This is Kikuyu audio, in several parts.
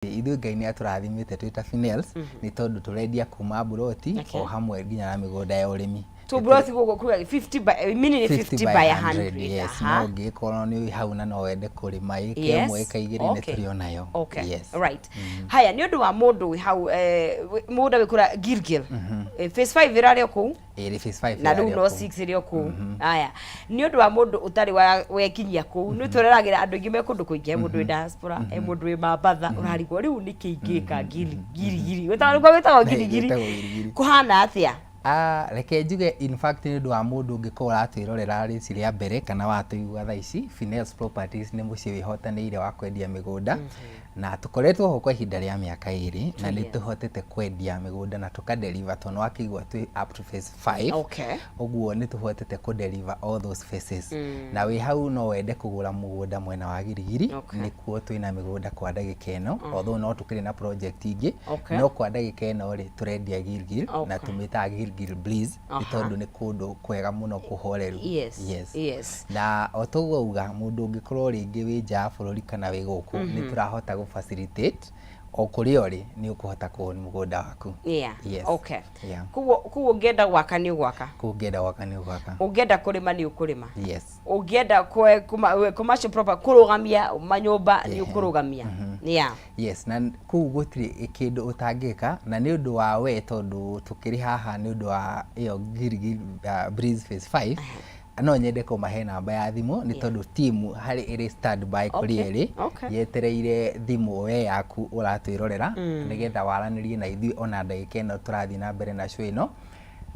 Ithuĩ Ngai nĩ atũrathimĩte twĩ ta Finels nĩ tondũ tũrendia kuma mburoti o hamwe nginya na mĩgũnda ya ũrĩmi. Tũmburoti gũkũ kuga 50 by meaning 50 by 100. Yes, no ũngĩkorwo nĩ hau na no wende kũrĩma ĩka ĩmwe, ĩka 2 nĩ tũrĩ onayo. Yes. Right. Haya, nĩ ũndũ wa mũndũ wĩ hau, mũgũnda wĩ kũrĩa Gilgil. Phase 5 ĩrarĩ o kũu? Ĩrĩ phase 5. Na rĩu no 6 ĩrĩ o kũu. Haya, nĩ ũndũ wa mũndũ ũtarĩ wa wekinyia kũu, nĩ tũreragĩra andũ aingĩ me kũndũ kũingĩ, he mũndũ wĩ diaspora, he mũndũ wĩ Mambatha, ũrarigwo rĩu nĩkĩ ingĩka Girigiri, wĩtagwo wĩtagwo Girigiri, Wĩtagwo Girigiri. Kũhana atĩa? Ah, reke njuge, in fact nĩ ũndũ wa mũndũ ũngĩkorwo ũratwĩrorera rĩci rĩa mbere kana watũigua thaa ici, Finels Properties nĩ mũciĩ wĩhotanĩire wa kwendia mĩgũnda na tũkoretwo ho kwa ihinda rĩa mĩaka 2 na nĩ tũhotete kwendia mĩgũnda na tũkadeliver, tondũ wakĩigua twĩ up to phase 5. Ũguo nĩ tũhotete kũdeliver all those phases. Na wĩ hau no wende kũgũra mũgũnda mwena wa Girigiri, nĩkuo twĩna mĩgũnda kwa ndagĩka ĩno, although no tũkĩrĩ na project ingĩ, no kwa ndagĩka ĩno rĩ, tũrendia Gilgil na tũmĩtaga Gilgil Bliss nĩ tondũ nĩ kũndũ kwega mũno kũhoreru. Na o toguo auga, mũndũ ũngĩkorwo rĩngĩ wĩ nja wa bũrũri kana wĩ gũkũ, nĩ tũrahota gũ facilitate o kũrĩa ũrĩ nĩ ũkũhota kũ own mũgũnda waku. Koguo ũngĩenda gwaka nĩ ũgwaka. Kũu ũngĩenda gwaka nĩ ũgwaka. Ũngĩenda kũrĩma nĩ ũkũrĩma. Yes. Ũngĩenda commercial property, kũrũgamia manyũmba nĩ ũkũrũgamia. Yes, na kũu gũtirĩ kĩndũ ũtangĩka, na nĩ ũndũ wa we tondũ tũkĩrĩ haha nĩ ũndũ wa ĩyo Gilgil Breeze phase 5, no nyende kũmahe namba ya thimũ nĩ tondũ timu harĩ ĩrĩ stand by kũrĩa ĩrĩ yetereire thimũ we yaku ũratwĩrorera nĩgetha waranĩrie na ithuĩ ona ndagĩka ĩno tũrathiĩ na mbere na show ĩno,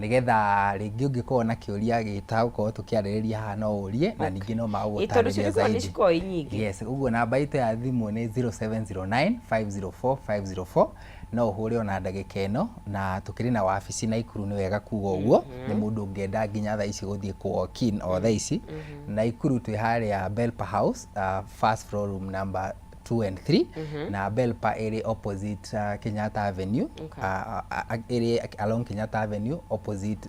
nĩgetha rĩngĩ ũngĩkorwo na kĩũria gĩtagũkorwo tũkĩarĩrĩria haha no ũrie na ningĩ no Ĩ, tondũ magũgũtarĩria ciũria nĩ zaidi. cikoragwo i nyingĩ. Yes, ũguo namba itũ ya thimũ nĩ 0709 504 504, no ũhũre ona ndagĩka ĩno, na tũkĩrĩ na wabici Naikuru, nĩ wega kuga ũguo nĩ mũndũ ũngĩenda nginya thaa ici gũthiĩ kũ walk in o thaa ici. Naikuru twĩ harĩa Belpa House, first floor, room number 2 and 3, na Belpa ĩrĩ opposite Kenyatta Avenue, ĩrĩ along Kenyatta Avenue opposite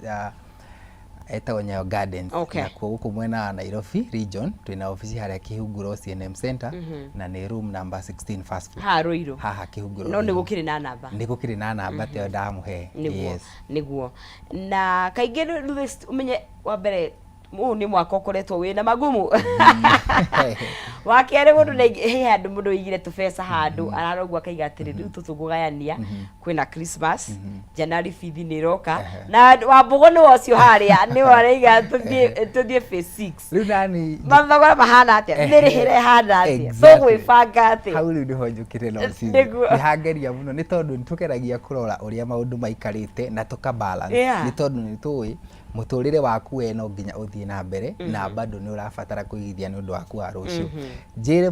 etagwo Nyayo Gardens. Nakuo gũkũ mwena wa Nairobi region twĩna obici harĩa Kĩhunguro CNM Center na nĩ room number 16, first floor. Haha Ruiru? Haha Kĩhunguro. No nĩ Ruiru. Gũkĩrĩ na namba? Nĩ gũkĩrĩ na namba ta ĩyo ndamũhe. Nĩguo. Nĩguo, na kaingĩ rĩu ũmenye wa mbere ũyũ nĩ mwaka ũkoretwo wĩna magumu, wa kerĩ mũndũ nĩ he handũ mũndũ wĩigire tũbeca handũ ararogwo akaiga atĩrĩ, rĩu tũtũkũgayania, kwĩna Christmas, January bithi nĩ ĩroka, na Wambũgũ nĩwe ũcio harĩa nĩwe araiga tũthiĩ phase 6. Rĩu nani Mathogora mahana atĩa? Mĩrĩhĩre ĩhana atĩa? Tũgwĩbanga atĩa? Hau rĩu nĩho njũkĩte na ũcithi. Nĩ hangeria mũno nĩ tondũ nĩ tũgeragia kũrora ũrĩa maũndũ maikarĩte na tũka balance, nĩ tondũ nĩ tũĩ mũtũrĩre waku we no nginya ũthiĩ na mbere na bado nĩ ũrabatara kũigithia nĩ ũndũ waku wa rũciũ. Njĩre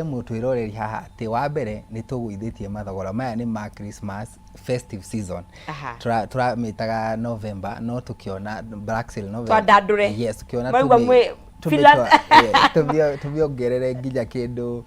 mũtwĩroreri haha atĩ wa mbere nĩ tũgũithĩtie mathogora maya nĩ ma Christmas festive season. Tũramĩtaga November, no tũkĩona Black Sale November. Twandandũre. Yes, tũkĩona Marauga Finland. Tũmĩongerere nginya kĩndũ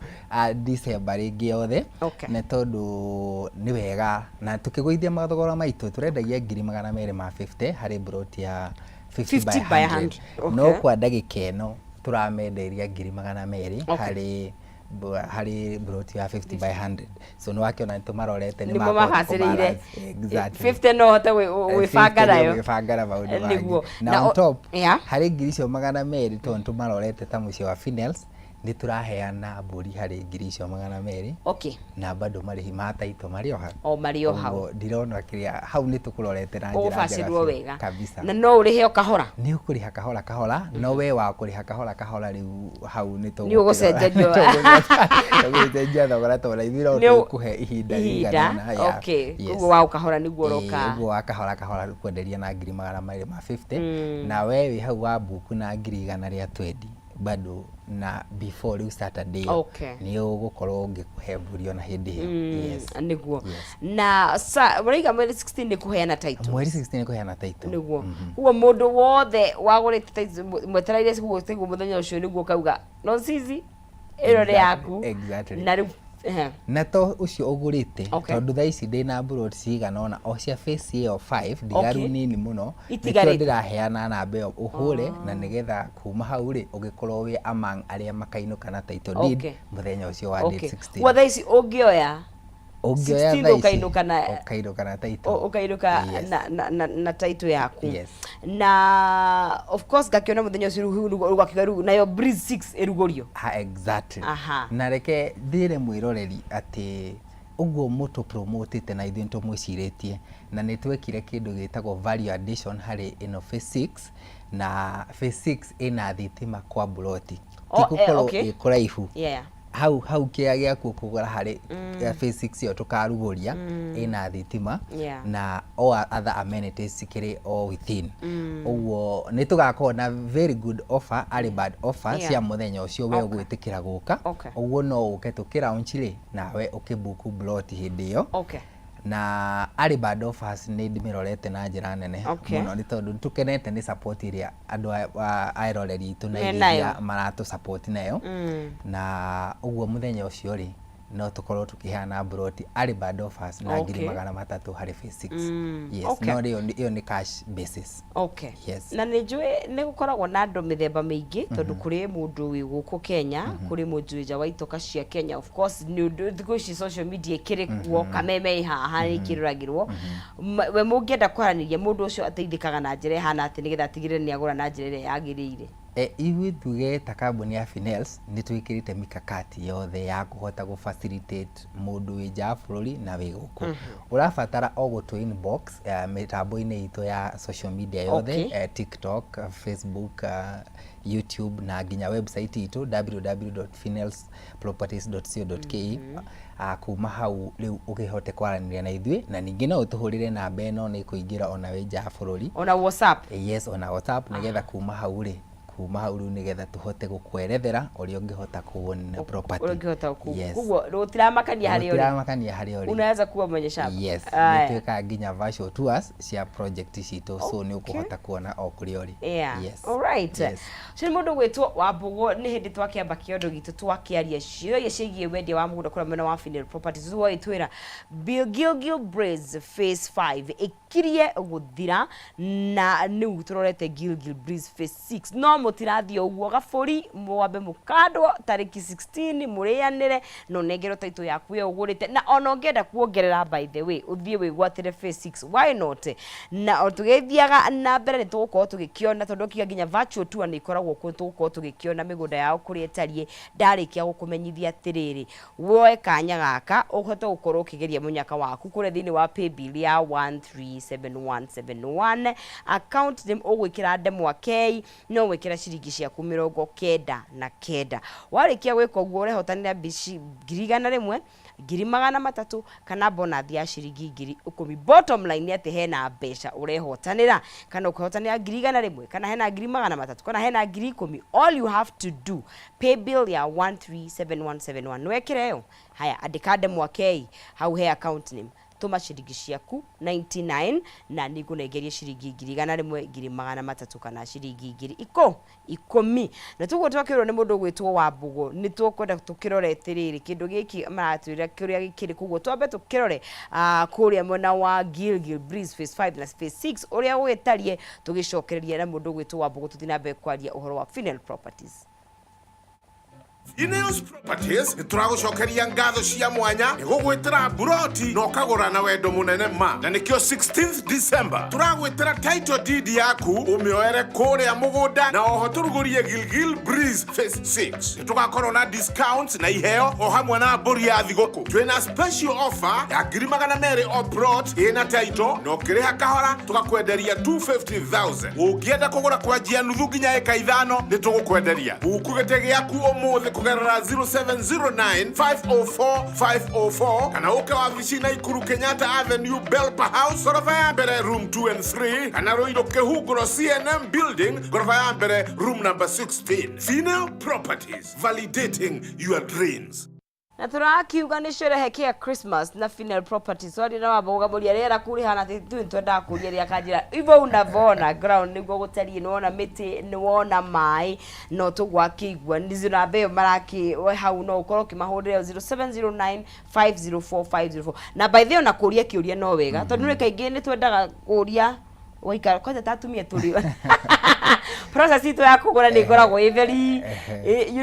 December rĩngĩ yothe nĩ tondũ nĩ wega na tũkĩgũithia mathogora maitũ tũrendagia ngiri 250 harĩ mburoti ya 50 50 by by 100. 100. No kwa ndagĩka ĩno tũramenderia ngiri 200 harĩ mburoti ya 50 by 100, so nĩ wakĩona nĩ tũmarorete nĩ nĩmo makũhota mabacĩrĩire. kũbalance. Exactly. 50 no hote gwĩbanga nayo. Gwĩbanga na maũndũ mangĩ. Na Na on top harĩ ngiri icio 200, tondũ tũmarorete ta mũciĩ wa Finels, nĩ tũraheana mbũri harĩ ngiri icio 200 na bado marĩhi ma taito marĩ o hau. O marĩ o hau. Ũguo ndirona kĩrĩa hau nĩ tũkũrorete na njĩra njega ũgũbacĩrwo biũ. Wega. Kabisa. Na no ũrĩhe o kahora? Nĩ ũkũrĩha kahora kahora, no we wa kũrĩha kahora kahora rĩu hau nĩ Nĩ ũgũcenjerio. Tũgũcenjia thogora tondũ ithuĩ no tũkũhe ihinda ihinda rĩigana ũna, yeah. Koguo wa kahora nĩguo ũroka. Ũguo wa kahora kahora kwenderia na ngiri 250, na we wĩ hau wa mbuku na ngiri 120 bado na before rĩu Saturday nĩ ũgũkorwo ngĩkũhe mbũri ona hĩndĩ ĩyo, yes. Nĩguo. Na sa ũraiga mweri 16 nĩ kũheana title? Mweri 16 nĩ kũheana title. Nĩguo, koguo mũndũ wothe wagũrĩte title mwetereire guo tiguo mũthenya ũcio nĩguo kauga no cici ĩno nĩ yaku. Na rĩu Na to ũcio ũgũrĩte, tondũ thaa ici ndĩna mburoti cigana ũna o cia phase ĩyo 5 ndigaru nini mũno, nĩkĩo Itigarĩte. Ndĩraheana namba ĩyo ũhũre na nĩgetha kuma hau rĩ ũgĩkorwo wĩ among arĩa makainũka na title deed mũthenya ũcio wa date 16. Guo thaa ici ũngĩoya Ũngĩoya 16 thaa ici, ũkainũka na ũkainũka na title. Ũkainũka Yes. na title yaku. Yes. Na of course ngakĩona mũthenya ũcio rĩu rĩu ũgakiuga rĩu nayo Breeze 6 ĩrugũrio. Ha, exactly. Aha. Na reke ndĩre mwĩroreri atĩ ũguo mũtũ promotĩte na ithuĩ nĩtũmwĩcirĩtie na nĩ twekire kĩndũ gĩtagwo value addition harĩ ĩno phase 6, na phase 6 ĩna thitima kwa mburoti. Oh, ti gũkorwo okay. ĩ kũraihu. Hau kĩrĩa gĩaku kũgũra harĩ phase 6 ĩyo tũkarugũria ĩna thitima na all other amenities cikĩrĩ o within. Ũguo nĩ tũgakorwo na very good offer, early bird offer cia mũthenya ũcio we ũgwĩtĩkĩra gũka. Ũguo no ũke tũkĩ launch rĩ, nawe ũkĩbuku plot hĩndĩ ĩyo. Na early bird offers nĩ ndĩmĩrorete na njĩra nene mũno, nĩ tondũ nĩ tũkenete nĩ support ĩrĩa andũ a eroreri aitũ na Me iria nayo. maratũ support nayo. Na ũguo mũthenya ũcio rĩ, no tũkorwo tũkĩheana mburoti early bird offers na ngiri 300 harĩ phase 6. Yes. No ĩyo nĩ cash basis. Yes. Na nĩ njũĩ nĩ gũkoragwo na andũ mĩthemba mĩingĩ, tondũ kũrĩ mũndũ wĩ gũkũ Kenya, kũrĩ mũndũ wĩ nja wa itoka cia Kenya. Of course, nĩ ũndũ thikũ ici social media ĩkĩrĩ kuo, kameme ĩ haha nĩ ĩkĩroragĩrwo. We mũngĩenda kwaranĩria, mũndũ ũcio ateithĩkaga na njĩra ĩhana atĩ nĩgetha atigĩrĩre nĩ agũra na njĩra ĩrĩa yagĩrĩire? Ithuĩ tuge ta kambuni ya Finels nĩ twĩkĩrĩte mikakati yothe ya kũhota gũ facilitate mũndũ wĩ nja wa bũrũri na wĩ gũkũ. Ũrabatara o gũtũ inbox mĩtambo-inĩ itũ ya social media yothe, TikTok, Facebook, YouTube na nginya website itũ www.finelsproperties.co.ke. Kuma hau rĩu ũkĩhote kwaranĩria na ithuĩ, na ningĩ no ũtũhũrĩre namba ĩno, nĩ ĩkũingĩra ona wĩ nja wa bũrũri. Ona WhatsApp? Yes, ona WhatsApp, nĩgetha kuma hau rĩu nĩgetha tũhote gũkwerethera ũrĩa ũngĩhota kuona property. Ũrĩa ũngĩhota Yes. Koguo gũtiramakania harĩa ũrĩ. Gũtiramakania harĩa ũrĩ. Unaweza kuwa mwenye shamba. Yes. Aya. Nĩ twĩkaga nginya virtual tours cia project citũ, so nĩ ũkũhota kuona o kũrĩa ũrĩ. Yes. Alright. Yes. Ũcio nĩ mũndũ gwĩtwo Wambũgũ. Nĩ hĩndĩ twakĩamba kĩondo gitũ twakĩaria ciũria ciĩgiĩ wendia wa mũgũnda kũrĩa mwena wa Finel Properties. Rĩu wagĩtwĩra Gilgil Breeze phase 5 ĩkirie gũthira, na rĩu tũrorete Gilgil Breeze phase 6, no mũtirathiĩ ũguo gabũri, mwambe mũkandwo tarĩki 16 mũrĩanĩre na ũnengerwo title yaku ĩyo ũgũrĩte, na ona ũngĩenda kuongerera, by the way, ũthiĩ wĩgwatĩre phase 6, why not? Na o tũgĩthiaga na mbere nĩ tũgũkorwo tũgĩkĩona, tondũ ũkiuga nginya virtual tour nĩ ikoragwo kuo, tũgũkorwo tũgĩkĩona mĩgũnda yao kũrĩa ĩtariĩ. Ndarĩkia gũkũmenyithia atĩrĩrĩ, woe kanya gaka ũhote gũkorwo ũkĩgeria mũnyaka waku kũrĩa thĩinĩ wa paybill ya 137171, account name ũgwĩkĩra ndemwa K, no gwĩkĩra ciringi ciaku 99. Warĩkia gwĩka ũguo, ũrehotanĩra mbici 100,000, 300,000 kana bonus ya ciringi 10,000. Bottom line nĩ atĩ hena mbeca ũrehotanĩra, kana ũkehotanĩra 100,000, kana hena 300,000, kana hena 10,000. All you have to do, pay bill ya 137171, nĩwekĩra ĩyo, haya, andĩka ndemwa K hau he account name, tũma ciringi ciaku 99 na nĩngũnengeria ciringi 100,000, 300,000 kana ciringi 10,000. Na tuguo twakĩrwo nĩ mũndũ ũgwĩtwo Wambũgũ, nĩ tũkwenda tũkĩrore atĩrĩrĩ, kĩndũ gĩkĩ maratwĩra kĩrĩa gĩkĩrĩ. Koguo twambe tũkĩrore kũrĩa mwena wa Gilgil Breeze phase 5 na phase 6 ũrĩa gũgĩtariĩ, tũgĩcokereria na mũndũ ũgwĩtwo Wambũgũ tũthiĩ na mbere kwaria ũhoro wa Finel Properties. Ineos Properties nĩ tũragũcokeria ngatho cia mwanya nĩ gũgwĩtĩra mburoti na ũkagũra na wendo mũnene ma, na nĩkĩo 16th December tũragwĩtĩra title deed yaku ũmĩoere kũrĩa mũgũnda, na oho tũrugũrie Gilgil Breeze phase 6. Nĩ tũgakorwo na discounts na iheo o hamwe na mbũri ya thigũkũ. Twĩna special offer ya 200,000 o plot ĩna title, na ũkĩrĩha kahora tũgakwenderia 250,000. Ũngĩenda kũgũra kwanjia nuthu nginya ĩka 5, nĩ tũgũkwenderia. Buku gĩtĩ gĩaku ũmũthĩ kũgerera 0709 504 504, kana ũke wabici Naikuru, Kenyatta Avenue, Belpa House, goroba ya mbere, room 2 and 3, kana Ruiru, Kĩhunguro, CNM Building, goroba ya mbere, room number 16. Female Properties, validating your dreams. Na tũrakiuga nĩ sherehe Christmas na Finel Properties. Wari na wamba ũgamũria rĩera kũrĩhana atĩ ithuĩ nĩtwendaga kũria rĩa kanjĩra hivyo unavyoona ground nĩguo gũtariĩ, nĩwona mĩtĩ, nĩwona maĩ, no tũguo akĩigua nĩ namba ĩyo maraki we hau, no ũkorwo ũkĩmahũrĩra 0709 504 504. Na by the way, ona kũria kĩũria no wega, tondũ nĩ kaingĩ nĩ twendaga kũria. Waikara kwanja ta atumia tũrĩ process itũ ya kũgũra nĩ ĩkoragwo ĩ very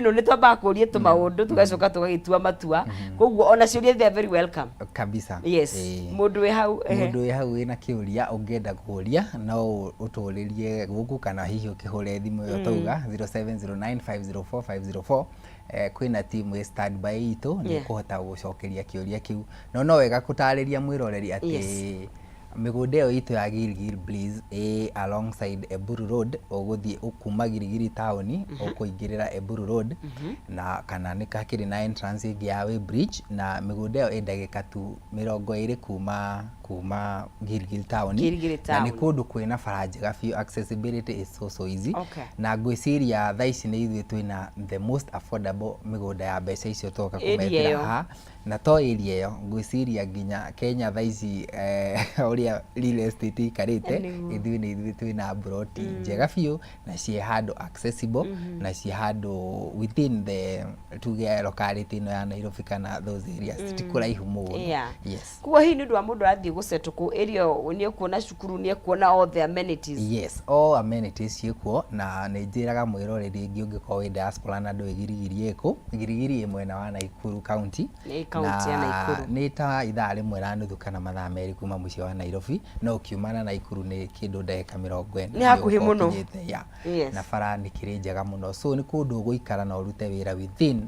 nĩ twambaga kũria tũmaũndũ, tũgacoka tũgagĩtua matua. Koguo ona ciũria, they are very welcome. Kabisa. Yes. Mũndũ wĩ hau. Mũndũ wĩ hau wĩna kĩũria ũngĩenda kũria, no ũtũrĩrie gũkũ kana hihi ũkĩhũre thimũ ĩyo tauga 0709504504. Kwĩna timu ĩ standby itũ nĩ kũhota gũcokeria kĩũria kĩu. No wega kũtarĩria mwĩroreri atĩ mĩgũnda ĩyo itũ ya Gilgil Bliss ĩ alongside Eburu Road. Ũgũthiĩ kuma Giligili taũni, ũkũingĩrĩra Eburu Road na kana nĩ hakĩrĩ na entrance ĩngĩ ya Weighbridge, na mĩgũnda ĩyo ĩ ndagĩka tu 20 kuma Gilgil taũni. Gilgil Na nĩ town. Kũndũ kwĩna bara njega biũ, accessibility is so so easy. Na ngwĩciria thaa ici nĩ ithuĩ twĩna the most affordable mĩgũnda ya mbeca icio twoka Area kũmetĩra ĩyo. haha. Na to area ĩyo, ngwĩciria nginya Kenya thaa ici, ũrĩa real estate ĩikarĩte, ithuĩ nĩ ithuĩ twĩna mburoti njega biũ na ciĩ handũ accessible na ciĩ handũ within the, tuge, locality ĩno ya Nairobi kana those areas, ti kũraihu mũno. Yes. Koguo hihi nĩ ũndũ wa mũndũ arathiĩ gũsettle kũu area ĩyo, nĩ ekuona cukuru, nĩ ekuona all the amenities? Yes, all amenities ciĩkuo. Na nĩ njĩraga mwĩroreri rĩngĩ, ũngĩkorwo wĩ diaspora na ndũĩ Girigiri ĩkũ, Girigiri ĩ mwena wa Nakuru County. Nĩ county ya Na Nakuru. Nĩ ta ithaa rĩmwe na nuthu kana mathaa 2 kuma mũciĩ wa Nairobi, no ũkiuma na Nakuru nĩ kĩndũ ndagĩka 40. Nĩ hakuhĩ nĩ ũgũkorwo mũno. ũkinyĩte, yeah. Na bara nĩ kĩrĩ njega mũno, so nĩ kũndũ ũgũikara na ũrute wĩra within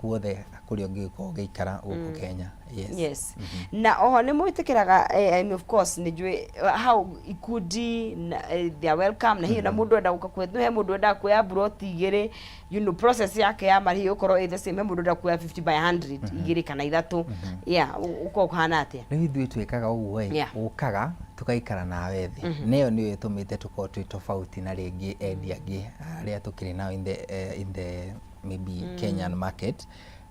guothe kũrĩa ũngĩgĩkorwo ũgĩikara gũkũ Kenya, yes. Yes, na oho nĩ mwĩtĩkĩraga, of course nĩ njũĩ hau ikundi na, they are welcome. Na hihi na mũndũ enda gũka kwe, he mũndũ endaga kuoya mburoti igĩrĩ, process yake ya marĩhi ũkorwo ĩ the same. He mũndũ enda kuoya 50 by 100 igĩrĩ kana ithatũ, yeah, ũkorwo kũhana atĩa? Rĩu ithuĩ twĩkaga ũguo ĩ, ũkaga tũgaikara nawe thĩ, na ĩyo nĩyo ĩtũmĩte tũkorwo twĩ tofauti na rĩngĩ endia angĩ arĩa tũkĩrĩ nao in the maybe Kenyan market.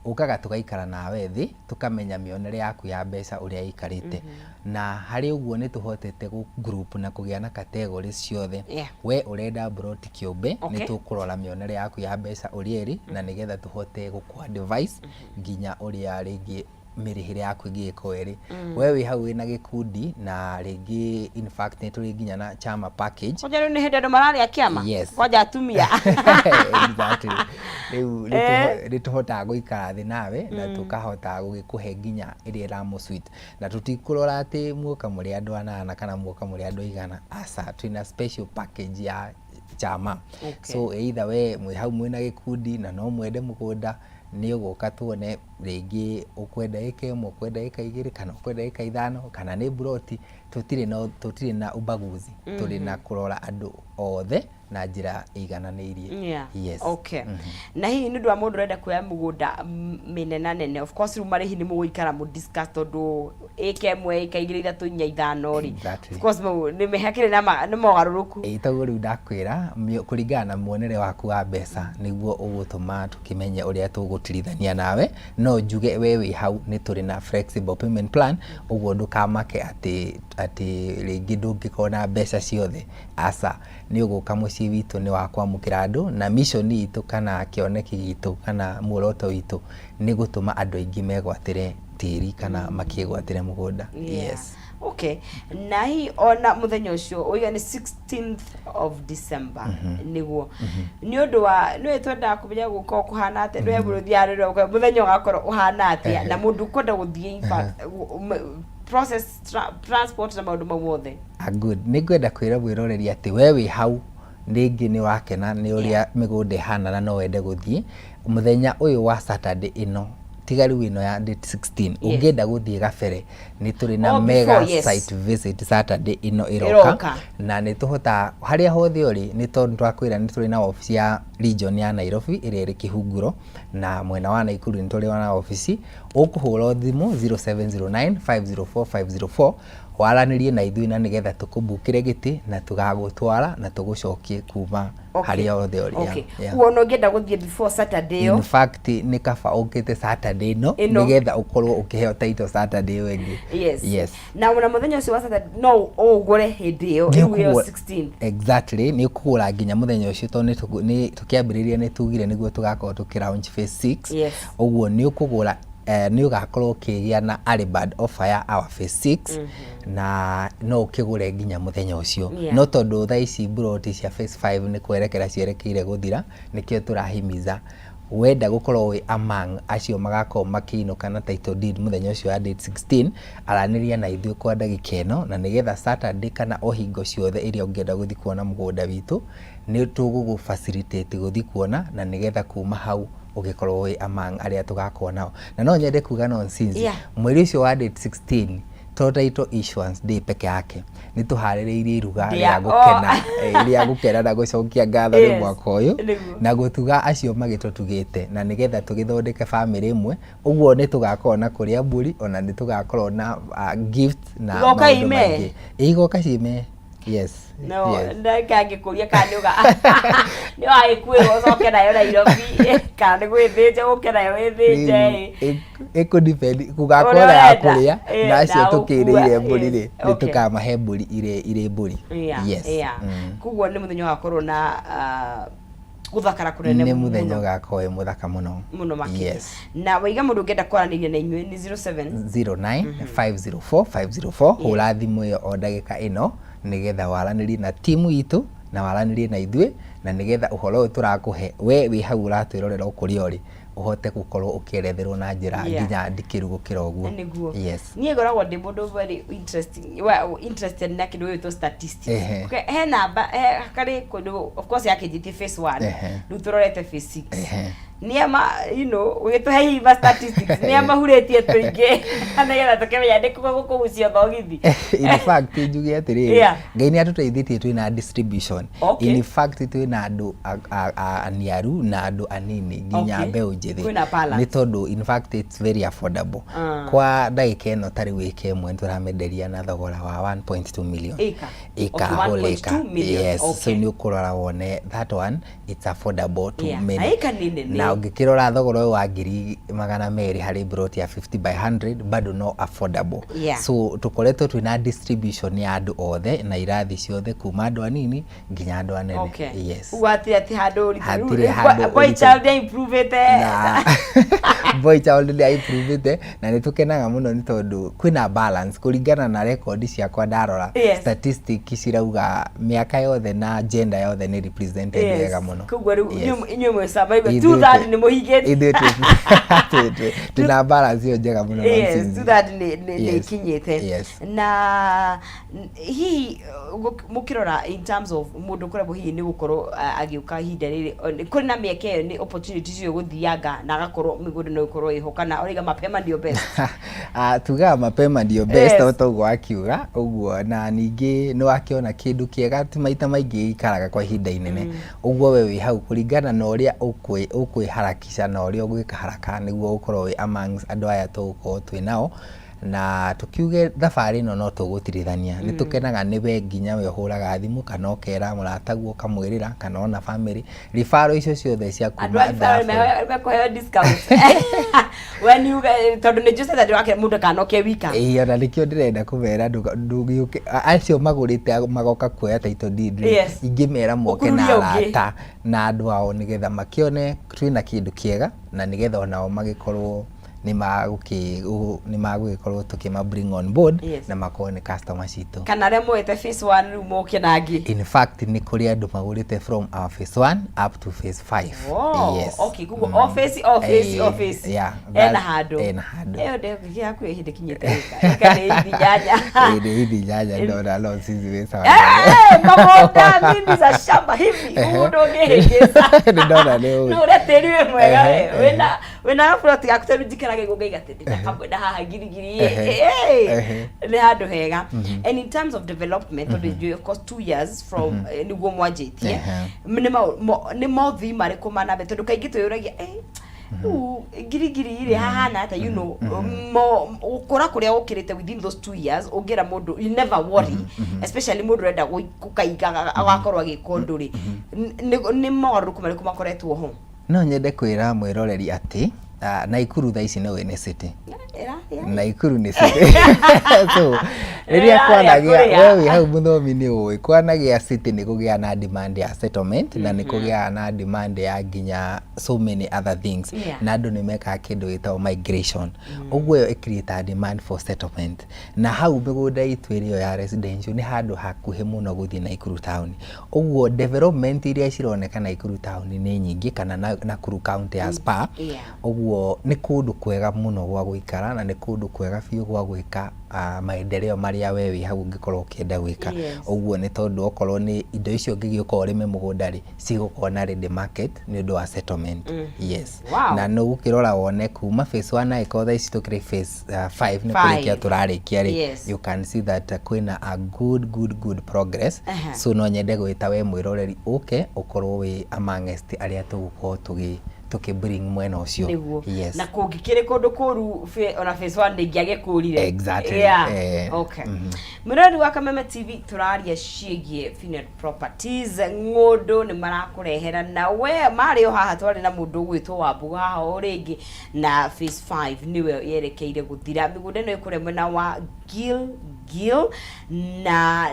Ũkaga tũgaikara nawe thĩ, tũkamenya mĩonere yaku ya mbeca ũrĩa ĩikarĩte, na harĩ ũguo nĩ tũhotete gũ group na kũgĩa na categories ciothe. We ũrenda mburoti kĩũmbe, nĩ tũkũrora mĩonere yaku ya mbeca ũrĩa ĩrĩ, na nĩgetha tũhote gũkũ advice nginya ũrĩa rĩngĩ mĩrĩhĩre yaku ĩngĩgĩkorwo ĩrĩ. We wĩ hau wĩna gĩkundi, na rĩngĩ in fact nĩ tũrĩ nginya na chama package. Kwanja rĩu nĩ hĩndĩ andũ mararĩa kĩama. Kwanja atumia. Exactly. Rĩu nĩ tũhotaga gũikara thĩ nawe na tũkahota gũgĩkũhe nginya ĩrĩa ĩramũ suit, na tũtikũrora atĩ muoka mũrĩ andũ anana kana muoka mũrĩ andũ aigana. Aca, twĩna special package ya chama. So either we mwĩ hau mwĩna gĩkundi na no mwende mũgũnda, nĩ ũgũka tuone rĩngĩ ũkwenda ĩka 1, ũkwenda ĩka 2, kana ũkwenda ĩka 5, kana nĩ mburoti. Tũtirĩ na ubaguzi, tũrĩ na kũrora andũ othe na njĩra ĩigananĩirie. Yes. Okay, na hihi nĩ ũndũ wa mũndũ ũrenda kuoya mũgũnda mĩnenanene, of course rĩu marĩhi nĩ mũgũikara mũ discuss, tondũ ĩka 1, ĩka 2, 3, 4, 5 rĩ, of course nĩ hakĩrĩ na nĩ mogarũrũku. Ĩ toguo rĩu ndakwĩra, kũringana na muonere waku wa mbeca nĩguo ũgũtũma tũkĩmenye ũrĩa tũgũtirithania nawe. No njuge we wĩ hau nĩ tũrĩ na flexible payment plan, ũguo ndũkamake atĩ rĩngĩ ndũngĩkorwo na mbeca ciothe. Aca, nĩ ũgũka mũciĩ witũ nĩ wa kwamũkĩra andũ, na mission itũ kana kĩoneki gitũ kana muoroto witũ nĩ gũtũma andũ aingĩ megwatĩre tĩri kana makĩgwatĩre mũgũnda. Yes. Okay, na hihi ona mũthenya ũcio ũiga nĩ 16th of December, nĩguo nĩ ũndũ wa nĩwe twendaga kũmenya gũkorwo kũhana atĩa, nĩwe mũndũ ũthiaga rĩrĩa mũthenya ũgakorwo ũhana atĩa, na mũndũ ũkwenda gũthiĩ, in fact, process transport na maũndũ mau mothe? Ah, good. Nĩ ngwenda kwĩra mwĩroreri atĩ we wĩ hau rĩngĩ nĩ wakena nĩ ũrĩa mĩgũnda ĩhana na no wende gũthiĩ mũthenya ũyũ wa Saturday ĩno, tiga rĩu ĩno ya date 16, ũngĩenda gũthiĩ gabere nĩ tũrĩ na Oh, mega before, yes. site visit Saturday ĩno ĩroka. Ĩroka. Na nĩ tũhotaga harĩa hothe ũrĩ, nĩ tondũ twakwĩra nĩ tũrĩ na obici ya region ya Nairobi ĩrĩa ĩrĩ Kĩhunguro, na mwena wa Nakuru nĩ tũrĩ na obici. Ũkũhũra thimũ 0709 504 504 waranĩrie na ithuĩ, na nĩgetha tũkũmbukĩre gĩtĩ na tũgagũtwara na tũgũcokie kuma harĩa hothe ũrĩ. Kuo ona ũngĩenda gũthiĩ before Saturday ĩyo? In fact, nĩ kaba ũkĩte Saturday ĩno, Ĩno. nĩgetha ũkorwo ũkĩheo title Saturday ĩyo ĩngĩ. Yes. Na ona mũthenya ũcio wa Saturday no ũgũre hĩndĩ ĩyo Nĩ rĩu ĩyo 16th? Exactly, nĩ ũkũgũra nginya mũthenya ũcio, tondũ nĩ tũkĩambĩrĩria nĩ tugire nĩguo tũgakorwo tũkĩ launch phase 6. Ũguo nĩ ũkũgũra. Nĩ ũgakorwo ũkĩgĩa na early bird offer ya our phase 6 na no ũkĩgũre nginya mũthenya ũcio. No tondũ thaa ici mburoti cia phase 5 nĩ kwerekera cierekeire gũthira, nĩkĩo tũrahimiza wenda gũkorwo wĩ among acio magakorwo makĩinũka na title deed mũthenya ũcio wa date 16, aranĩria na ithuĩ kwa ndagĩka ĩno, na nĩgetha Saturday kana o hingo ciothe ĩrĩa ũngĩenda gũthiĩ kuona mũgũnda witũ, nĩ tũgũgũ facilitate gũthiĩ kuona, na nĩgetha kuma hau ũgĩkorwo wĩ among arĩa tũgakorwo nao. Na no nyende kuga nonsense, mweri ũcio wa date 16 to title issuance day peke yake, nĩ tũharĩrĩirie iruga rĩa gũkena, rĩa gũkena na gũcokia ngatho nĩ mwaka ũyũ na gũtuga acio magĩtũtugĩte, na nĩgetha tũgĩthondeke bamĩrĩ ĩmwe. Ũguo nĩ tũgakorwo na kũrĩa mbũri, ona nĩ tũgakorwo na gift na Igoka maũndũ ime? maingĩ. Igoka cime, yes. No. Yes. Ndangĩkũria kana nĩ ũga nĩ wagĩkuĩrwo ũcoke nayo Nairobi, kana nĩ gwĩthĩnja ũke nayo wĩthĩnje. Ĩkũdepend gũgakorwo Ũrĩa na ya ũrenda. kũrĩa na acio na tũkĩrĩire gũkua, mbũri rĩ, nĩ tũkamahe mbũri irĩ mbũri. Yeah, yeah. Koguo nĩ mũthenya ũgakorwo na gũthakara kũnene. Nĩ mũthenya mũno. Ũgakorwo wĩ mũthaka mũno. Mũno makĩria. Yes. Na waiga mũndũ ũngĩenda kwaranĩria na inyuĩ nĩ 07 09 504 504. Hũra thimũ ĩyo o ndagĩka ĩno, nĩgetha waranĩrie na timu itũ na waranĩrie na ithuĩ, na nĩgetha ũhoro ũyũ tũrakũhe we wĩ hau ũratwĩrorera o kũrĩa ũrĩ, ũhote gũkorwo ũkĩeretherwo na njĩra nginya ndikĩru gũkĩra ũguo. Nĩguo. Yes. Niĩ ngoragwo ndĩ mũndũ very interesting, interested na kĩndũ gĩgwĩtwo statistics. Okay, he namba he karĩ kũndũ, of course yakĩnjĩtie phase 1, rĩu tũrorete phase 6. Nĩ ama ũgĩtũhe hihi ma statistics nĩ amahurĩtie tũingĩ, nĩgetha tũkĩmenya nĩ kũ gũkũgucio thogithi. In fact, njuge atĩrĩrĩ, Ngai nĩ atũteithĩtie, twĩna distribution. In fact, twĩna andũ aniaru na andũ anini nginya mbeũ njĩthĩ. Kwĩna balance. Nĩ tondũ in fact it's very affordable. Kwa ndagĩka ĩno, tarĩu ĩka ĩmwe nĩ tũramenderia na thogora wa 1.2 million. Ĩka. Ĩka, whole 1.2 acre. million. Yes. So nĩ ũkũrora wone that one it's affordable to many. Na ĩka nĩ nene. Na ũngĩkĩrora thogora ũyũ wa 200,000 harĩ plot ya 50 by 100, bado no affordable. So tũkoretwo twĩna distribution ya andũ othe na irathi ciothe, kuma andũ anini nginya andũ anene. Yes. Ũguo hatirĩ atĩ handũ ũritũ. Hatirĩ Rĩu handũ boy ũritũ. child nĩ improve-ĩte. Na boy child nĩ aimprove-ĩte, na nĩ tũkenaga mũno nĩ tondũ kwĩna balance kũringana na rekondi ciakwa ndarora. Statistic cirauga mĩaka yothe na gender yothe nĩ represented wega mũno. Koguo rĩu inyuĩ mwĩ survive Ithuĩ two third nĩ mũhingĩtie. Ithuĩ twĩna balance ĩyo njega mũno. Yes, nonsense. two third nĩ ikinyĩte. Na hihi mũkĩrora in terms of mũndũ ũkoragwo hihi nĩ gũkorwo agĩũka ihinda rĩrĩ, kũrĩ na mĩeke ĩyo, nĩ opportunity icio gũthianga na agakorwo mĩgũnda no ĩkorwo ĩho, kana ũraiga mapema ndio best? Ah, tugaga mapema ndio best. O ta ũguo wakiuga ũguo, na ningĩ nĩ wakĩona kĩndũ kĩega ti maita maingĩ gĩikaraga kwa ihinda inene. Ũguo we wĩ hau kũringana na ũrĩa ũkwĩharakisha na ũrĩa ũgwĩka haraka nĩguo ũkorwo wĩ amongst andũ aya tũgũkorwo twĩ nao, na tũkiuge thabarĩ ĩno no tũgũtirithania. Nĩ tũkenaga nĩ we nginya we ũhũraga thimũ kana ũkera mũrataguo ũkamwĩrĩra kana ona family referral icio ciothe cia Andũ kuma a referral mekũheo discount when you tondũ nĩ njũĩ Saturday wake mũndũ akanoke wika. Ĩĩ, ona nĩkĩo ndĩrenda kũmera ndũgĩũke, acio magũrĩte magoka kuoya title deed rĩ, ingĩmera moke na Ũkururie ũngĩ. arata na andũ ao, nĩgetha makĩone twĩna kĩndũ kĩega, na nĩgetha onao magĩkorwo nĩ magũgĩkorwo tũkĩma bring on board na makorwo nĩ customer citũ. Kana arĩa moete phase 1 rĩu moke na angĩ. In fact, nĩ kũrĩ andũ magũrĩte from our phase 1 up to phase 5. Oh, Yes. okay, koguo o phase, o phase, o phase ena handũ. Ena handũ. Ĩyo ndĩhakuhĩ hĩndĩ kinyĩte ĩka ĩka nĩ ithi nyanya. Ĩĩ, nĩ ithi nyanya ndona no sisi wĩ sawa. Magũnda mimi za shamba hivi mũndũ ũngĩhĩngĩca. Nĩ ndona nĩ ũĩ. No ũrĩa tĩri wĩ mwega we, wĩna gaburoti gaku tondũ njikaraga igũ ngaiga atĩ ndĩna kamwe na haha ngirigiri. Nĩ handũ hega. And in terms of development, tondũ njũĩ of course 2 years from nĩguo mwanjĩtie, nĩ mothii marĩkũ mana mbere? Tondũ kaingĩ twĩyũragia, rĩu ngirigiri rĩ hahana atĩa, mo gũkũra kũrĩa gũkĩrĩte within those 2 years? Ũngĩra mũndũ you never worry, especially mũndũ ũrenda gũkaiga agakorwo agĩka ũndũ rĩ, nĩ mogarũrũku marĩkũ makoretwo ho? No nyende kwĩra mwĩroreri atĩ Naikuru thaa ici no nĩ city. Ĩra, ĩra. Naikuru nĩ city, so Rĩrĩa Rĩrĩa kwanagĩa, kũrĩa. we wĩ hau mũthomi nĩ ũĩ, kwanagĩa city nĩ kũgĩaga na demand ya settlement na nĩ kũgĩaga na demand ya nginya so many other things. Na andũ nĩ mekaga kĩndũ gĩtagwo migration. Ũguo ĩyo ĩcreate demand for settlement. Na hau mĩgũnda itũ ĩrĩ ĩyo ya residential nĩ handũ hakuhĩ mũno gũthiĩ Naikuru town. Ũguo development iria cironeka Naikuru town nĩ nyingĩ kana Nakuru county ya Spa. Ũguo nĩ kũndũ kwega mũno gwa gũikara na nĩ kũndũ kwega biũ gwa gwĩka maendeleo marĩa we wĩ hau ũngĩkorwo ũkĩenda gwĩka. Ũguo nĩ tondũ okorwo nĩ indo icio ũngĩgĩũka ũrĩme mũgũnda rĩ, cigũkorwo na ready market nĩ ũndũ wa settlement. Yes. Na nĩ ũgũkĩrora wone kuma phase 1 angĩkorwo thaa ici tũkĩrĩ phase 5 nĩ kũrĩkia Five. Tũrarĩkia rĩ, you can see that kwĩna a good good good progress. So no nyende gwĩta we mwĩroreri ũke ũkorwo wĩ amongst arĩa tũgũkorwo tũkĩ bring mwena ũcio. Nĩguo. Yes. Na kũngĩkĩrĩ kũndũ kũru ona phase 1 ndĩngĩagĩkũrire. Exactly. Okay. Mwĩroreri wa Kameme TV, tũraria ciĩgiĩ Finel Properties. Ng'ũndũ nĩ marakũrehera na we marĩ o haha, twarĩ na mũndũ ũgwĩtwo Wambũgũ haha o rĩngĩ, na phase 5 nĩwe yerekeire gũthira. Mĩgũnda ĩno ĩkũrĩa mwena wa Gil Gil na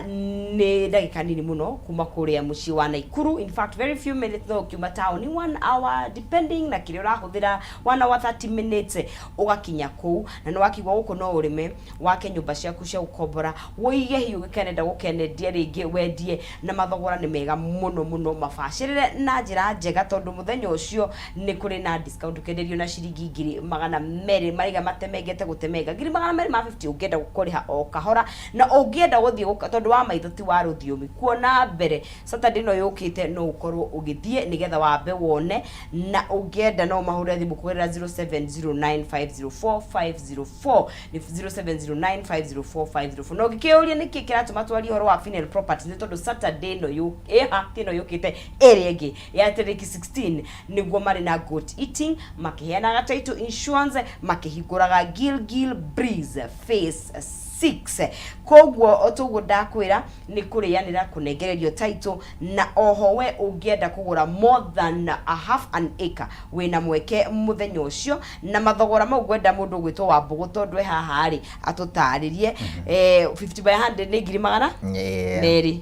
nĩ ndagĩka nini mũno kuma kũrĩa mũciĩ wa Naikuru. In fact, very few minutes, no ũkiuma taũni, 1 hour depending na kĩrĩa ũrahũthĩra, 1 hour 30 minutes ũgakinya kũu. Na nĩ wakigua gũkũ no ũrĩme, wake nyũmba ciaku cia gũkombora, wũige hiũ gĩkenenda gũkenendia rĩngĩ wendie, na mathogora nĩ mega mũno mũno, mabacĩrĩre na njĩra njega, tondũ mũthenya ũcio nĩ kũrĩ na discount, ũkenderio na ciringi 200,000 maraiga matemengete gũtemenga 250,000 ũngĩenda kũrĩha o kahora. Na ũngĩenda gũthiĩ tondũ wa maitho ti wa rũthiomi kuona mbere, Saturday ĩno yũkĩte no ũkorwo ũgĩthiĩ nĩgetha wambe wone. Na ũngĩenda no mahũre thimũ kũgerera 0709504504, nĩ 0709504504. Na ũngĩkĩũria nĩkĩ kĩratũma twarie ũhoro wa Finel Properties, nĩ tondũ Saturday ĩno ĩha ti ĩno yũkĩte, ĩrĩa ĩngĩ ya tarĩki 16 nĩguo marĩ na goat eating, makĩheanaga title insurance, makĩhingũraga Gilgil Breeze phase 6. Koguo o toguo ndakwĩra, nĩ kũrĩanĩra kũnengererio title. Na oho we ũngĩenda kũgũra more than a half an acre, wĩna mweke mũthenya ũcio na mathogora mau. Ngwenda mũndũ ũgwĩtwo Wambũgũ, tondũ e haha rĩ, atũtarĩrie. 50 by 100 nĩ ngiri magana 2.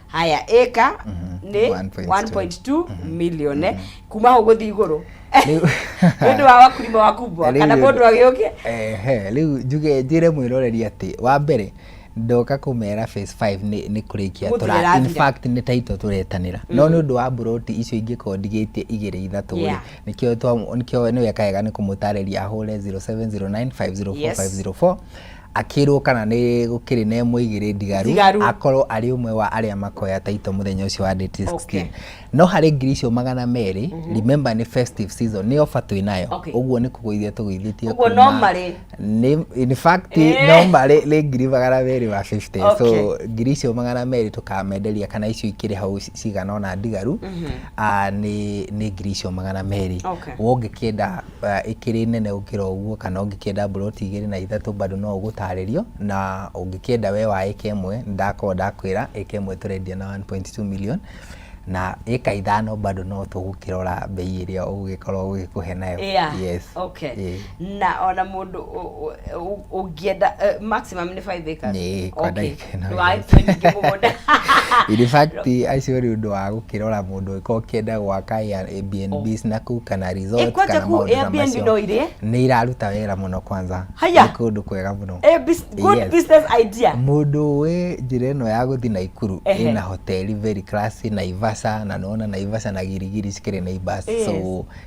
Haya, ĩka nĩ 1.2. 1.2 million. Kuma hau gũthiĩ igũrũ nĩ ũndũ wa wakulima wakubwa Rĩu kana mũndũ agĩũke. Ehe, rĩu njuge njĩre mwĩroreri atĩ wa mbere ndoka kũmera phase 5 nĩ kũrĩkia Gũthira tũra, in ĩrathira. fact nĩ title tũretanĩra, no nĩ ũndũ wa mburoti icio ingĩkorwo ndigĩtie igĩrĩ ithatũ rĩ, nĩkĩo nĩ weka wega nĩ kũmũtarĩria ahũre 0709504504, akĩrwo kana nĩ gũkĩrĩ na ĩmwe igĩrĩ ndigaru, Ndigaru. akorwo arĩ ũmwe wa arĩa makoya title mũthenya ũcio wa date 16. No harĩ 200,000, remember nĩ festive season, nĩ offer twĩ nayo. Ũguo nĩ kũgũithia tũgũithĩtie. Ũguo no marĩ. Nĩ in fact no marĩ nĩ 250,000. So 200,000 tũkamenderia, kana icio ikĩrĩ hau cigana ũna ndigaru, nĩ 200,000. We ũngĩkĩenda ĩkĩrĩ nene gũkĩra ũguo, kana ũngĩkĩenda mburoti igĩrĩ na ithatũ, bado no ũgũtarĩrio. Na ũngĩkĩenda we wa ĩka ĩmwe, ndakorwo ndakwĩra ĩka ĩmwe tũrendia na 1.2 million, na ĩka 5 bado no tũgũkĩrora bei ĩrĩa ũgũgĩkorwo ũgĩkũhe nayo. Yes. Na ona mũndũ ũngĩenda maximum nĩ 5 acres? Ĩĩ, kwa ndagĩka ĩno, Ndũgagĩtue yes. nyingĩ mũgũnda. In fact, acio nĩ ũndũ wa gũkĩrora mũndũ ũngĩkorwo ũkĩenda gwaka Airbnbs na kũu kana resort Kwanja kana kũu maũndũ ta Airbnb macio. no irĩe? Nĩ iraruta wĩra mũno kwanza. Haya. Nĩ kũndũ kwega mũno. Good business idea. Mũndũ wĩ njĩra ĩno ya gũthiĩ Naikuru, ĩna hoteli very classy Naivasha, na nĩwona Naivasha na Girigiri cikĩrĩ neighbors. So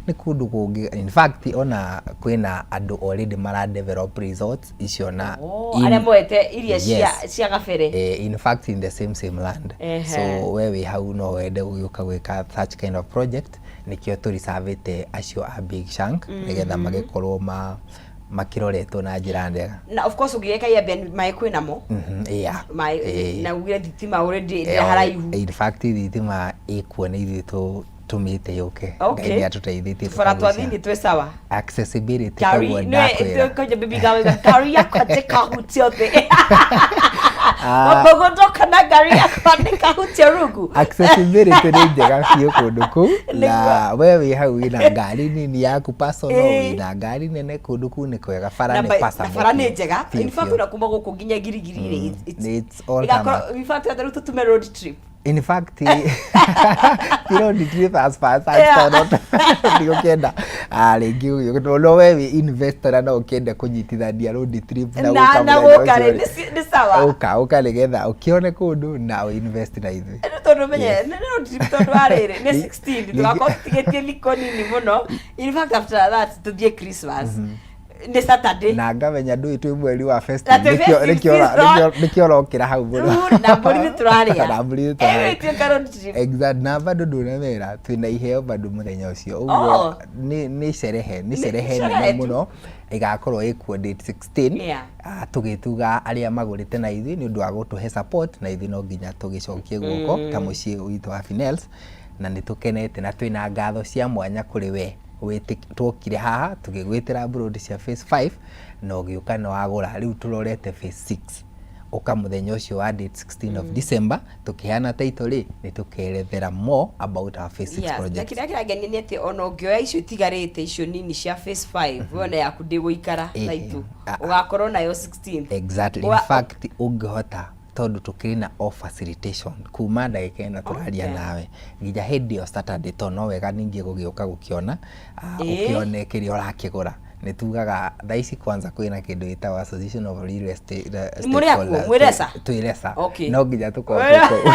nĩ kũndũ kũngĩ, in fact ona kwĩna andũ already mara develop resorts icio na Oh, arĩa moete iria cia cia gabere. In fact in the same same land. So we wĩ hau no wende gũgĩũka gwĩka such kind of project, nĩkĩo tũreservĩte acio a big chunk nĩgetha magĩkorwo makĩroretwo na njĩra njega. Na of course ũngĩgeka Airbnb, maĩ kwĩ namo? Yeah. Maĩ na ugire thitima already ndĩ haraihu. In fact thitima ĩkuo, nĩ ithuĩ tũmĩte yũke. Ngai nĩ atũteithĩtie Bara twa tũkagucia. thĩinĩ twĩ sawa. Accessibility Ngari koguo ndakwĩra nĩ bibi gawe ngari yakwa ndĩkahutia thĩ. Wamba ndoka na ngari yakwa nĩkahutia rungu. Accessibility nĩ njega biũ kũndũ kũu, na we wĩ hau wĩna ngari nini yaku personal, wĩna ngari nene, kũndũ kũu nĩ kwega, bara Na nĩ na passable bara nĩ biũ. njega. Biũ, In fact, biũ. ona kuma gũkũ nginya Girigiri rĩ, It's all ĩgakorwo- tarmac. in fact, rĩu tũtume road trip. In fact, ti road trip as far as tondũ ndigũkĩenda rĩngĩ ũgĩ no we wĩ investor na no ũkĩende kũnyitithania road trip na na gũka na mũthenya gũka ũcio rĩ rĩ. nĩ sawa. Ũka ũka nĩgetha ũkĩone kũndũ na ũ invest na ithuĩ. Rĩu tondũ menye nĩ road trip tondũ wa rĩrĩ nĩ 16 tũgakorwo tũtigĩtie thikũ nini mũno. In fact, after that tũthiĩ Christmas, nĩ Saturday. Na ngamenya ndũĩ twĩ mweri wa Na festive, twĩ nĩkĩo festive nĩkĩo season. nĩkĩo ũrokĩra hau mũno. Rĩu na mbũri nĩ tũrarĩa. Na mbũri nĩ tũrarĩa. Ĩyo ĩtuĩka road trip. Exact, na bado ndũnamera twĩna iheo bado mũthenya ũcio ũguo. Oh. Nĩ cerehe, nĩ cerehe sherehe nene tu. mũno ĩgakorwo ĩkuo date 16. Tũgĩtuga arĩa magũrĩte na ithuĩ nĩ ũndũ wa gũtũhe support, na ithuĩ no nginya tũgĩcokie guoko ta mũciĩ witũ wa Finels, na nĩ tũkenete na twĩna ngatho cia mwanya kũrĩ we twokire haha tũgĩgwĩtĩra broad cia phase 5 na ũgĩũka na wagũra. Rĩu tũrorete phase 6. Ũka mũthenya ũcio wa date 16 of December tũkĩheana title rĩ, nĩ tũkerethera more about our phase 6 Na project. kĩrĩa kĩrangenia nĩ atĩ ona ũngĩoya icio itigarĩte, icio nini cia phase 5, we ona yaku ndĩgũikara taitũ. Ũgakorwo nayo 16th. Exactly. In fact, ũngĩhota, tondũ tũkĩrĩ na off facilitation kuma ndagĩka ĩno tũraria nawe nginya hĩndĩ ĩyo Saturday, tondũ no wega ningĩ gũgĩũka gũkĩona ũkĩone kĩrĩa ũrakĩgũra. Nĩ tugaga thaa ici kwanza kwĩna kĩndũ gĩtagwo Association of Real Estate Mũrĩ akuo? Stakeholders. Mwĩ RESA? Twĩ RESA. No nginya tũkorwo Wega twĩ kũu.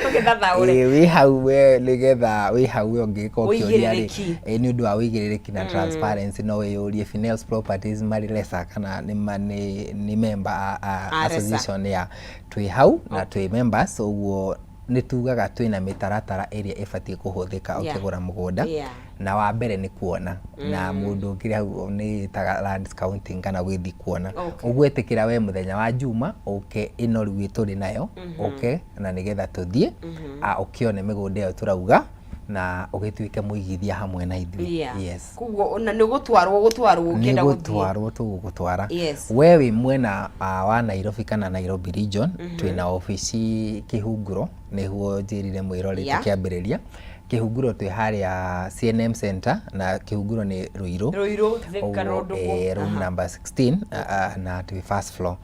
tũgĩthathaũre. Ĩĩ, wĩ hau we nĩgetha wĩ hau we ũngĩgĩkorwo ũkĩũria rĩ, Ũigĩrĩrĩki. Nĩ ũndũ wa ũigĩrĩrĩki na transparency, no wĩyũrie Finels Properties marĩ RESA kana nĩ member a A RESA. association ya twĩ hau na twĩ members. Ũguo nĩ tugaga twĩna mĩtaratara ĩrĩa ĩbatiĩ kũhũthĩka ũkĩgũra mũgũnda. Na wa mbere nĩ kuona na mũndũ ũkĩrĩ hau nĩ ĩtaga land scouting kana gũgĩthiĩ kuona. Ũguo ĩtĩkĩra we mũthenya wa Juma ũke, ĩno rĩu tũrĩ nayo, ũke na nĩgetha tũthiĩ ũkĩone mĩgũnda ĩyo tũrauga na ũgĩtuĩke mũigithia hamwe na ithuĩ. Yes. Koguo ona nĩ gũtwarwo gũtwarwo Nĩ ũkĩenda gũthiĩ. Gũtwarwo tũgũgũtwara. We wĩ mwena wa Nairobi kana Nairobi region, twĩna obici Kĩhunguro, nĩguo njĩrire mwĩrori tũkĩambĩrĩria. Kĩhunguro twĩ harĩa CNM Center, na Kĩhunguro nĩ Ruiru. Ruiru, Thika Ũguo, Road ũguo. Room number 16 na twĩ first floor.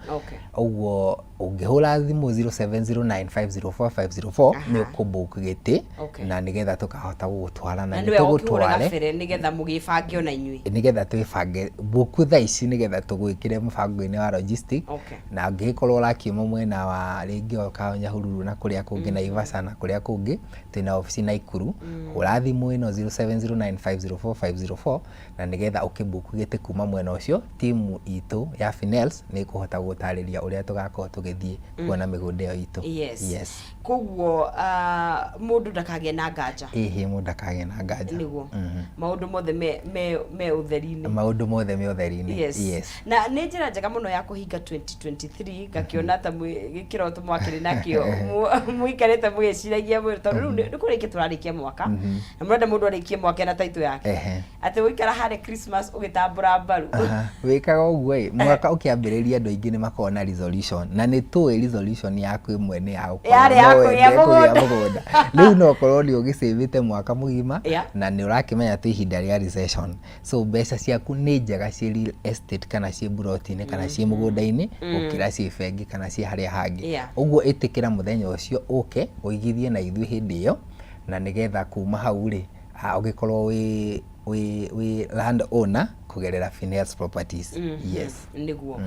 Ũguo ũngĩhũra thimũ 0709504504 nĩ ũkũbook gĩtĩ na nĩgetha tũkahota gũgũtwara na Na nĩ nĩ wega ũkĩhũra tũgũtware gabere nĩgetha mũgĩbange ona inyuĩ. Nĩgetha twĩbange. Book thaa ici nĩgetha tũgwĩkĩre mũbango-inĩ wa logistic. Na ũngĩgĩkorwo ũrakiuma mwena wa rĩngĩ oka Nyahururu na kũrĩa kũngĩ, Naivasha na kũrĩa kũngĩ, twĩna obici Naikuru. Hũra thimũ ĩno 0709504504 na nĩgetha ũkĩbook gĩtĩ kuma mwena ũcio, timu itũ ya Finels nĩ ĩkũhota gũgũtarĩria ũrĩa tũgakorwo tũgĩthiĩ kuona mĩgũnda ĩyo itũ. Yes. Koguo mũndũ ndakagĩe na nganja. Ĩhĩ, mũndũ ndakagĩe na nganja. Nĩguo maũndũ mothe me ũtheri-inĩ. Maũndũ mothe me ũtheri-inĩ. Yes. Na nĩ njĩra njega mũno ya kũhinga 2023, ngakĩona ta gĩkĩroto mwakĩrĩ nakĩo mũikarĩte mũgĩciragia mwĩrĩ, tondũ rĩu nĩ kũrĩkia tũrarĩkia mwaka na mũrenda mũndũ arĩkie mwaka na taitũ yake, atĩ gũikara harĩa Christmas ũgĩtambũra mbaru. Wĩkaga ũguo ĩ, mwaka ũkĩambĩrĩria andũ aingĩ nĩ makoragwo na resolution, na nĩ tũĩ resolution yaku ĩmwe nĩ ya gũkorwo Yarĩ ya no kũgĩa wende kũgĩa mũgũnda. Mũgũnda. Rĩu no ũkorwo nĩ ũgĩcĩvĩte mwaka mũgima na nĩ ũrakĩmenya twĩ ihinda rĩa recession, so mbeca ciaku nĩ njega ciĩ real estate kana ciĩ mburoti-inĩ kana ciĩ mũgũnda-inĩ gũkĩra ciĩ bengi kana ciĩ harĩa hangĩ. Ũguo ĩtĩkĩra mũthenya ũcio ũke ũigithie na ithuĩ hĩndĩ ĩyo, na nĩgetha kuma hau rĩ ũgĩkorwo wĩ land owner kũgerera Finels Properties. Yes. Nĩguo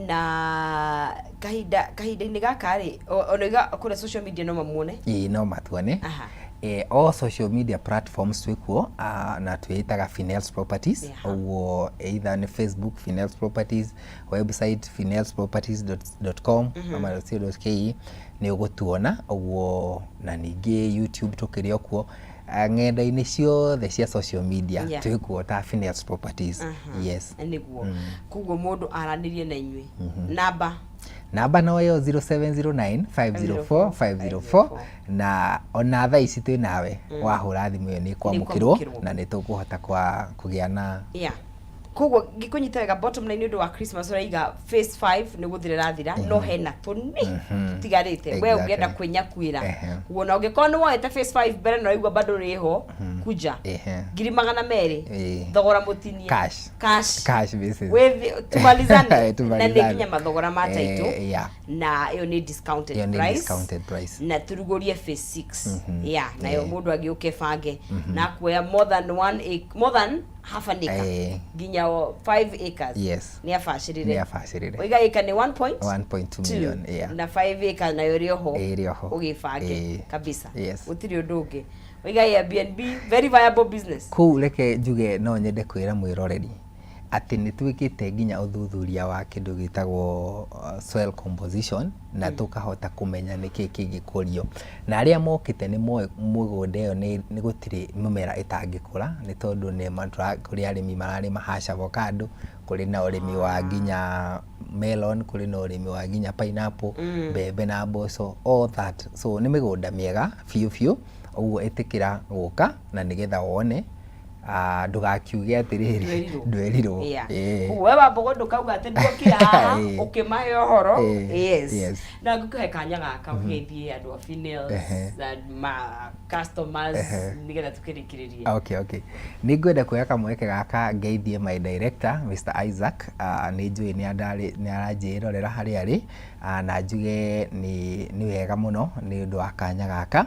na kahinda-inĩ gaka rĩ, ona iga kũrĩa social media no mamuone? Ĩĩ, no matuone. All social media platforms twĩkuo na twĩĩtaga Finels Properties. Ũguo either nĩ Facebook Finels Properties, website finelsproperties.com ama .co.ke nĩ ũgũtuona ũguo, na ningĩ YouTube tũkĩrĩ o kuo. Ng'enda-inĩ ciothe cia social media twĩkuo ta Finels Properties. Yes. Nĩguo, koguo mũndũ aranĩrie na inyuĩ namba? Namba no ĩyo 0709 504 504, na ona thaa ici twĩ nawe, wahũra thimũ ĩyo nĩ ĩkwamũkĩrwo Nĩ ĩkwamũkĩrwo. na nĩ tũkũhota kũgĩa na Koguo ngĩkũnyita wega, bottom line, nĩ ũndũ wa Christmas ũraiga phase 5 nĩ gũthira ĩrathira, no hena tũni tũtigarĩte we ũngĩenda kwĩnyakuĩra. Koguo na ũngĩkorwo nĩ woete phase 5 mbere na ũraigua bado rĩho, kuja 200,000, thogora mũtinie. Cash. Cash. Cash basis. Tumalizane na nĩ Tumalizane. nginya mathogora ma title. Na ĩyo nĩ discounted Ĩyo nĩ price. Discounted price. Na tũrugũrie phase 6, yeah, nayo mũndũ agĩũke bange na kuoya more than more than half an acre, nginya 5 acres. Nĩ abacĩrĩre. Nĩ abacĩrĩre. Oiga acre nĩ 1.2 1.2 million, yeah. Na 5 acre nayo ĩrĩ oho. Ĩrĩ oho. Ũgĩbange kabisa. Gũtirĩ ũndũ ũngĩ. Oiga Airbnb, very viable business. Kũu reke njuge, no nyende kwĩra mwĩroreri atĩ nĩ twĩkĩte nginya ũthuthuria wa kĩndũ gĩtagwo soil composition, na tũkahota kũmenya nĩkĩ kĩngĩkũrio, na arĩa mokĩte nĩ moĩ mũgũnda ĩyo nĩ gũtirĩ mĩmera ĩtangĩkũra, nĩ tondũ nĩ kũrĩ arĩmi mararĩma hash avocado, kũrĩ na ũrĩmi wa nginya melon, kũrĩ na ũrĩmi wa nginya pineapple, mbembe na mboco, all that. So nĩ mĩgũnda mĩega biũ biũ. Ũguo ĩtĩkĩra gũka na nĩgetha wone, ndũgakiuge atĩrĩrĩ, Ndwerirwo. Ndwerirwo. Koguo we wambogo ndũkauga atĩ nduokire haha ũkĩmahe ũhoro. Na ngũkũhe kanya gaka ũgeithie andũ a Finels na ma customers nĩgetha tũkĩrĩkĩrĩrie. Okay. Nĩ ngwenda kuoya kamweke gaka ngeithie my director Mr. Isaac. Nĩ njũĩ nĩ aranjĩrorera harĩa arĩ, na njuge nĩ wega mũno nĩ ũndũ wa kanya gaka.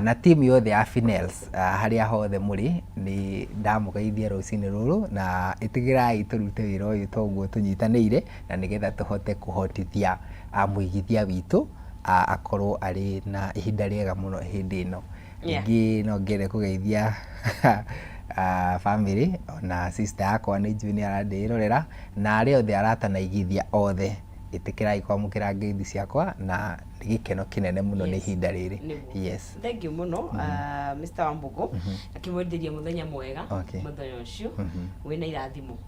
Na timu yothe ya Finels, harĩa hothe mũrĩ, nĩ ndamũgeithia rũcinĩ rũrũ, na ĩtĩkĩrai tũrute wĩra ũyũ toguo tũnyitanĩire, na nĩgetha tũhote kũhotithia mũigithia witũ akorwo arĩ na ihinda rĩega mũno hĩndĩ ĩno. Ningĩ no ngende kũgeithia family, ona sister yakwa nĩ njũĩ nĩ arandĩrorera, na arĩa othe arata na igithia othe, ĩtĩkĩrai kwamũkĩra ngeithi ciakwa, na nĩ gĩkeno kĩnene mũno nĩ ihinda rĩrĩ. Thank you mũno, Mr. Wambugu, akĩmwenderia mũthenya mwega. Mũthenya ũcio wĩna irathimo.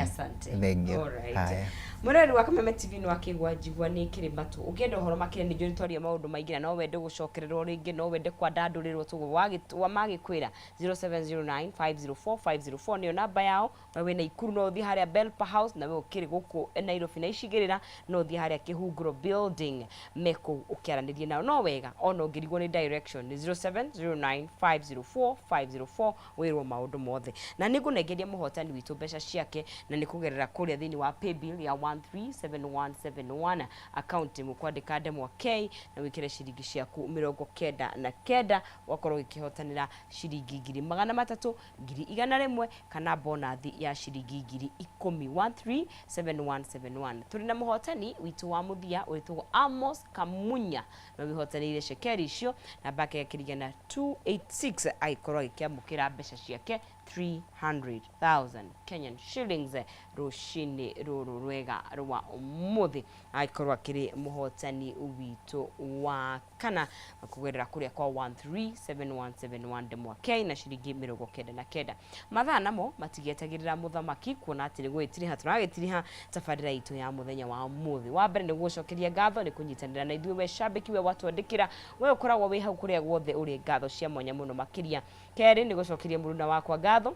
Asante. Thank you. Alright. Haya. Mwĩroreri wa Kameme TV, nĩ wakĩgwa njigua nĩ kĩrĩ matũ. Ũngĩenda ũhoro makĩria, nĩ njũĩ nĩ twaria maũndũ maingĩ, na no wende gũcokererwo rĩngĩ, no wende kwandandũrĩrwo tũguo wa magĩkwĩra, 0709 504 504 nĩyo namba yao. We wĩna Ikuru no ũthiĩ harĩa Belpa House, na we ũkĩrĩ gũkũ Nairobi na icigĩrĩra no ũthiĩ harĩa Kĩhunguro building, me kũu ũkĩaranĩrie nao. No wega ona ũngĩrigwo nĩ direction, nĩ 0709 504 504, wĩrwo maũndũ mothe. Na nĩ ngũnengeria mũhotani witũ mbeca ciake, na nĩ kũgerera kũrĩa thĩinĩ wa paybill ya 137171, account mũkwandĩka ndemwa K na wĩkĩre ciringi ciaku 99, ũgakorwo ũgĩkĩhotanĩra ciringi 300,000, 100,000, kana bonathi ya ciringi 10,000. 137171. Tũrĩ na mũhotani witũ wa mũthia wĩtagwo Amos Kamunya, na wĩhotanĩire cekeri icio namba yake ĩkĩringana 286, agĩkorwo agĩkĩamũkĩra mbeca ciake 300,000 Kenyan shillings rũcinĩ rũrũ rwega rwa ũmũthĩ, agĩkorwo akĩrĩ mũhotani witũ wa kana kũgerera kũrĩa kwa 137171 ndemwa K na ciringi 99. Mathaa namo matigĩetagĩrĩra mũthamaki, kuona atĩ nĩ gũgĩtiriha tũragĩtiriha tabarĩra itũ ya mũthenya wa ũmũthĩ. Wa mbere nĩ gũgũcokeria ngatho nĩ kũnyitanĩra na ithuĩ, we shabiki, we watwandĩkĩra, we ũkoragwo wĩ hau kũrĩa guothe ũrĩ, ngatho cia mwanya mũno makĩria. Kerĩ nĩ gũcokeria mũruna wakwa ngatho,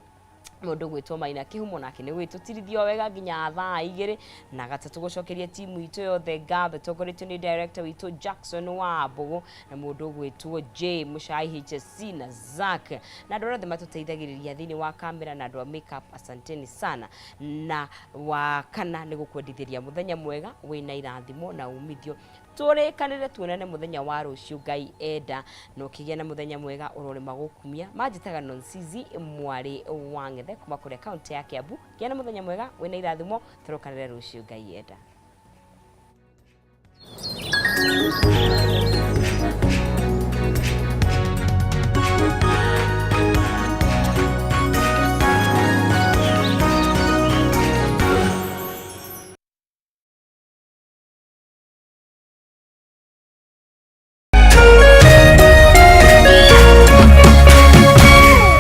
mũndũ gwĩtwo Maina Kĩhumo, nake nĩ gwĩtũtirithio wega nginya thaa 2. Na gatatũ, gũcokeria timu itũ yothe ngatho ĩtongoretio nĩ director witũ Jackson wa Mbũgũ, na mũndũ gwĩtwo J Mũcai HSC na Zack, na andũ arĩa othe matũteithagĩrĩria thĩinĩ wa kamera na andũ a makeup, asanteni sana. Na wa kana nĩ gũkwendithĩria mũthenya mwega wĩna irathimo na umithio. Tũrĩkanĩre tuonane mũthenya wa rũciũ Ngai enda, na ũkĩgĩa na mũthenya mwega ũrorĩma gũkumia. Manjĩtaga Nonsizi mwarĩ wa Ng'ethe kuma kũrĩa kaunti ya Kiambu. Gĩa na mũthenya mwega wĩna irathimo, tũrokanĩre rũciũ Ngai enda.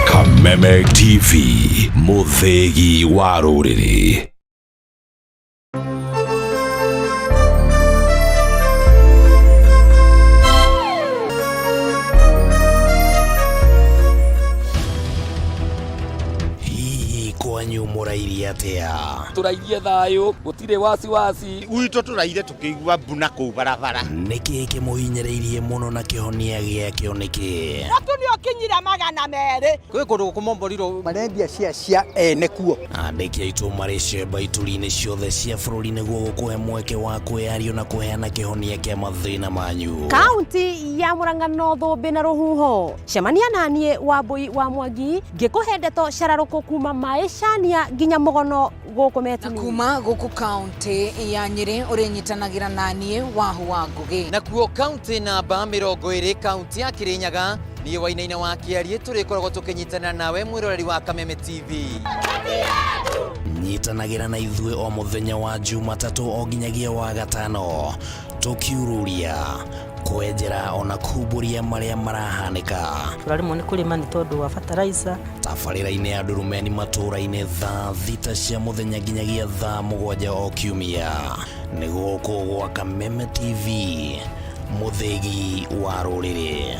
Kameme TV, mũthĩgi wa rũrĩrĩ. Hihi kwanyu mũrairie atĩa? Tũrairie thayũ, gũtirĩ wasiwasi. Gwitũ tũraire tũkĩigua mbuna kũu barabara. Nĩkĩ kĩmũhinyĩrĩirie mũno na kĩhonia gĩakĩo nĩkĩ? Mũtu nĩ ũkinyire 200. Kwĩ kũndũ kũmomborirwo marendia cia cia ene kuo. Andĩki aitũ marĩ cemba ituri-inĩ ciothe cia bũrũri nĩguo gũkũhe mweke wa kwĩyario na kũheana kĩhonia kĩa mathĩna manyu. Kaunti ya Murang'a no thũmbĩ na rũhuho. Cemania naniĩ Wambui wa Mwangi ngĩkũhe ndeto cararũkũ kuma maĩcania nginya mũgono gũkũ Metini. Kuma gũkũ kaunti ya Nyĩrĩ ũrĩnyitanagĩra naniĩ Wahu wa Ngũgĩ. Nakuo kaunti namba 20, kaunti ya Kirinyaga, niĩ Wainaina wa Kĩariĩ tũrĩkoragwo tũkĩnyitanĩra nawe mwĩroreri wa Kameme TV. Nyitanagĩra na ithuĩ o mũthenya wa Jumatatũ o nginyagia wa gatano, tũkiururia, kwenjera ona kumbũria marĩa marahanĩka. Tũraremwo nĩ kũrĩma nĩ tondũ wa fertilizer. Tabarĩra-inĩ ya Ndurumeni matũũra-inĩ thaa 6 cia mũthenya nginyagia thaa 7 o kiumia, nĩ gũkũ gwa Kameme TV, mũthĩgi wa rũrĩrĩ.